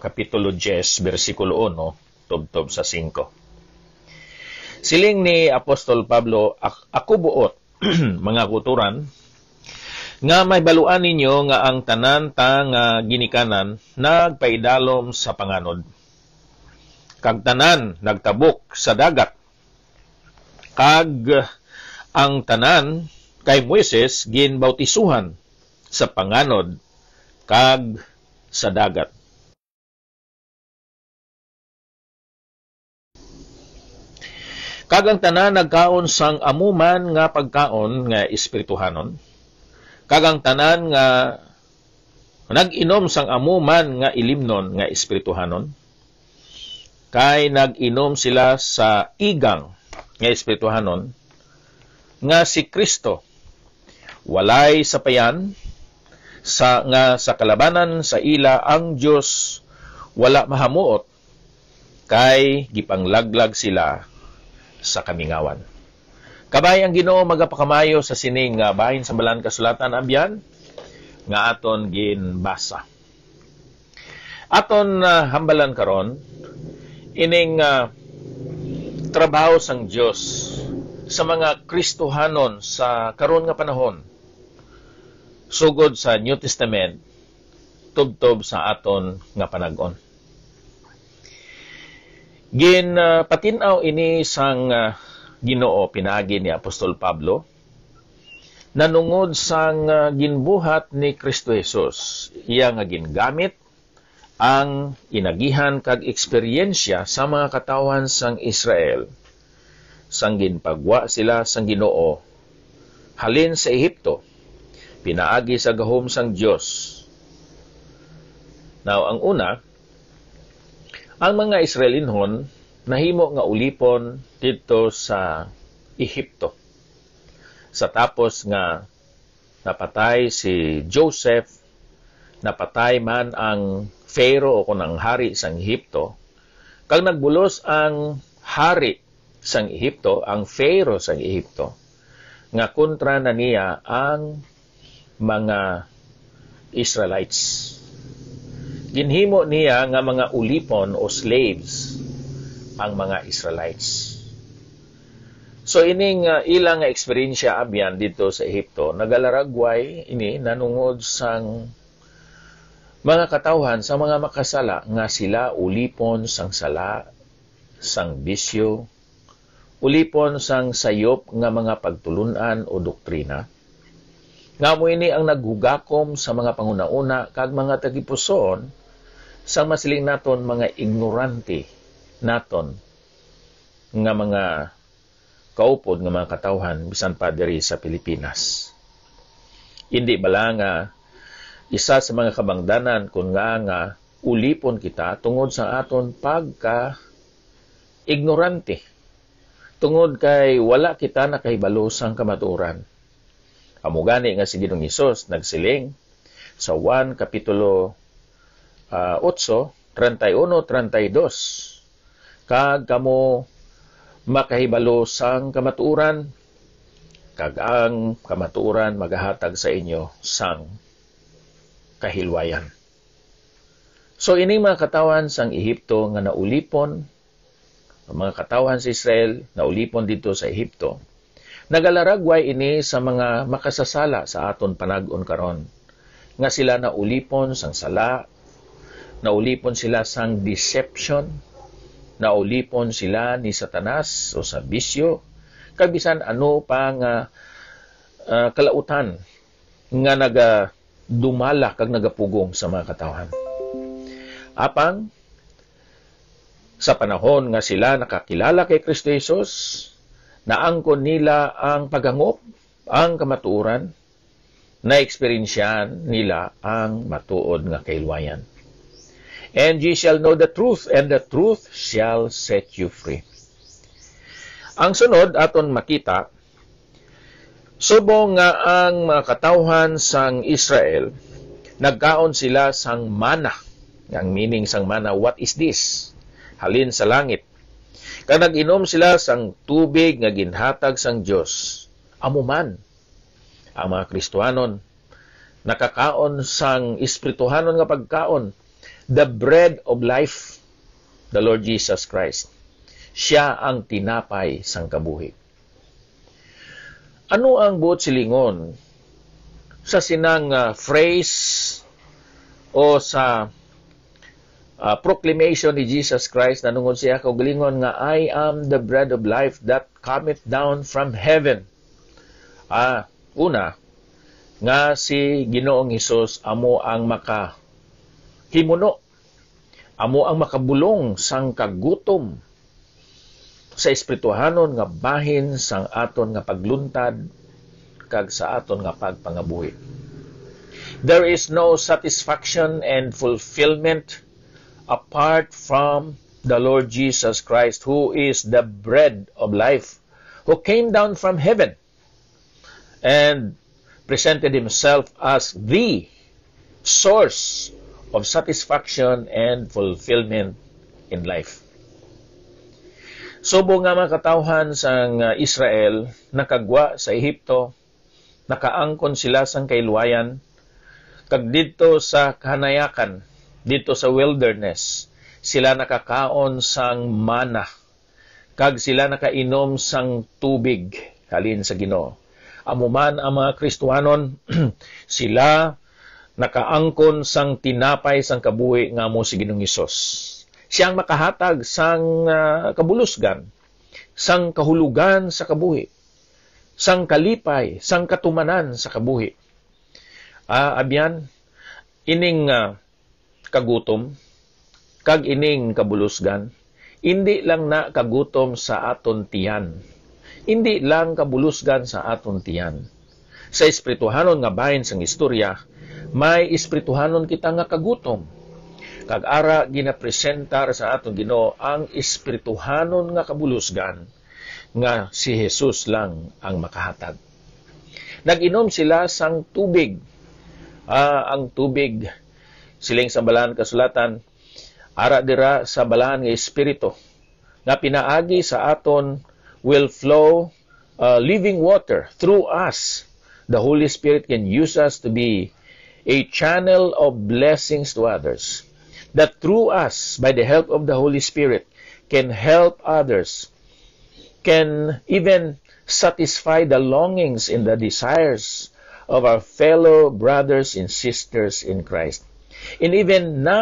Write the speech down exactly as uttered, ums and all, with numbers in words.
Kapitulo diyes, bersikulo uno, tubtob sa singko. Siling ni Apostol Pablo, "Ak-, ako buot, mga kauturan, nga mahibaluan ninyo nga ang tanan ta nga ginikanan nagpaidalom sa panganod, kag tanan nagtabok sa dagat, kag ang tanan kay Moises ginbautisuhan sa panganod kag sa dagat." Kag ang tanan nagkaon sang amo man nga pagkaon nga espirituhanon, kag ang tanan nga nag-inom sang amo man nga ilimnon nga espirituhanon, kay nag-inom sila sa igang nga espirituhanon, nga si Cristo. Walay sapayan sa, nga sa kalabanan sa ila ang Dios wala mahamuot, kay gipanglaglag sila sa kamingawan. Kabay ang Ginoo magapakamayo sa sining nga bahin sa Balaan Kasulatan, abyan, nga aton ginbasa. Aton, ah, hambalan karon ining, ah, trabaho sang Dios sa mga Kristohanon sa karon nga panahon, sugod sa New Testament tubtob sa aton nga panag-on. Gin, ah, patin-aw ini sang, ah, Ginoo pinaagi ni Apostol Pablo nanungod sang, ah, ginbuhat ni Cristo Jesus, iya nga gingamit ang inagihan kag eksperyensya sa mga katawhan sang Israel sang ginpagwa sila sang Ginoo halin sa Egipto pinaagi sa gahom sang Dios. Now, ang una, ang mga Israelinhon nahimo nga ulipon didto sa Egipto. Sa tapos nga napatay si Joseph, napatay man ang Pharaoh o kon ang hari sang Egipto, kag nagbulos ang hari sang Egipto, ang Pharaoh sang Egipto, nga kontra na niya ang mga Israelites. Ginhimo niya nga mga ulipon o slaves ang mga Israelites. So, ining, ah, ila nga eksperyensya abyan didto sa Egipto, nagalaragway ini nanungod sang mga katawhan, sang mga makasala, nga sila ulipon sang sala, sang bisyo, ulipon sang sayop nga mga pagtulun-an o doktrina, nga amo ini ang naghugakom sa mga panghunahuna kag mga tagipusoon, sang masiling naton, mga ignorante naton nga mga kaupod nga mga katawhan, bisan pa diri sa Pilipinas. Indi bala nga isa sa mga kabangdanan kon ngaa nga ulipon kita tungod sa aton pagka-ignorante, tungod kay wala kita nakahibalo sang kamatuoran? Amo gani nga si Ginoong Hesus nagsiling sa Juan Kapitulo, ah, otso, treinta y uno, treinta y dos, "Kag kamo makahibalo sang kamatuoran, kag ang kamatuoran magahatag sa inyo sang kahilwayan." So, ining mga katawhan sang Egipto nga naulipon, ang mga katawhan sa Israel naulipon didto sa Egipto, nagalaragway ini sa mga makasasala sa aton panag-on karon, nga sila naulipon sang sala, naulipon sila sang deception, naulipon sila ni Satanas o sa bisyo, kag bisan ano pa nga, ah, kalautan nga nagadumala kag nagapugong sa mga katawhan. Apang sa panahon nga sila nakakilala kay Kristo Jesus, naangkon nila ang paghangop, ang kamatuoran, naeksperyensyahan nila ang matuod nga kahilwayan. "And ye shall know the truth, and the truth shall set you free." Ang sunod, aton makita, subong nga ang mga katawhan sang Israel, nagkaon sila sang mana. Ang meaning sang mana, "What is this?" Halin sa langit. Kag nag-inom sila sang tubig nga ginhatag sang Dios. Amo man, ang mga Kristohanon nakakaon sang espirituhanon nga pagkaon, the bread of life, the Lord Jesus Christ. Siya ang tinapay sang kabuhi. Ano ang buot silingon sa sinang, ah, phrase o sa, ah, proclamation ni Jesus Christ nanungod siya kaugalingon nga, "I am the bread of life that cometh down from heaven"? Ah, una, nga si Ginoong Hesus amo ang makahimuno, amo ang makabulong sang kagutom sa espirituhanon nga bahin sang aton nga pagluntad kag sa aton nga pagpangabuhi. There is no satisfaction and fulfillment apart from the Lord Jesus Christ, who is the bread of life, who came down from heaven and presented himself as the source of satisfaction and fulfillment in life. Subong nga mga katawhan sang, ah, Israel nakagwa sa Ehipto, nakaangkon sila sang kailwayan, kag didto sa kahanayakan, didto sa wilderness, sila nakakaon sang mana, kag sila nakainom sang tubig halin sa Ginoo. Amo man ang mga Kristohanon, sila nakaangkon sang tinapay sang kabuhi nga amo si Ginoong Hesus. Siya ang makahatag sang, ah, kabulusgan, sang kahulogan sa kabuhi, sang kalipay, sang katumanan sa kabuhi. Ah, abyan, ining, ah, kagutom kag ining kabulusgan, indi lang na kagutom sa aton tiyan, indi lang kabulusgan sa aton tiyan. Sa espirituhanon nga bahin sang istorya, may espirituhanon kita nga kagutom. Kag ara ginapresentar sa aton Ginoo ang espirituhanon nga kabulusgan nga si Jesus lang ang makahatag. Nag-inom sila sang tubig. Ah, ang tubig, siling sa Balaan Kasulatan, ara dira sa Balaan nga Espiritu, nga pinaagi sa aton will flow, uh, living water through us. The Holy Spirit can use us to be a channel of blessings to others. That through us, by the help of the Holy Spirit, can help others, can even satisfy the longings and the desires of our fellow brothers and sisters in Christ. And even non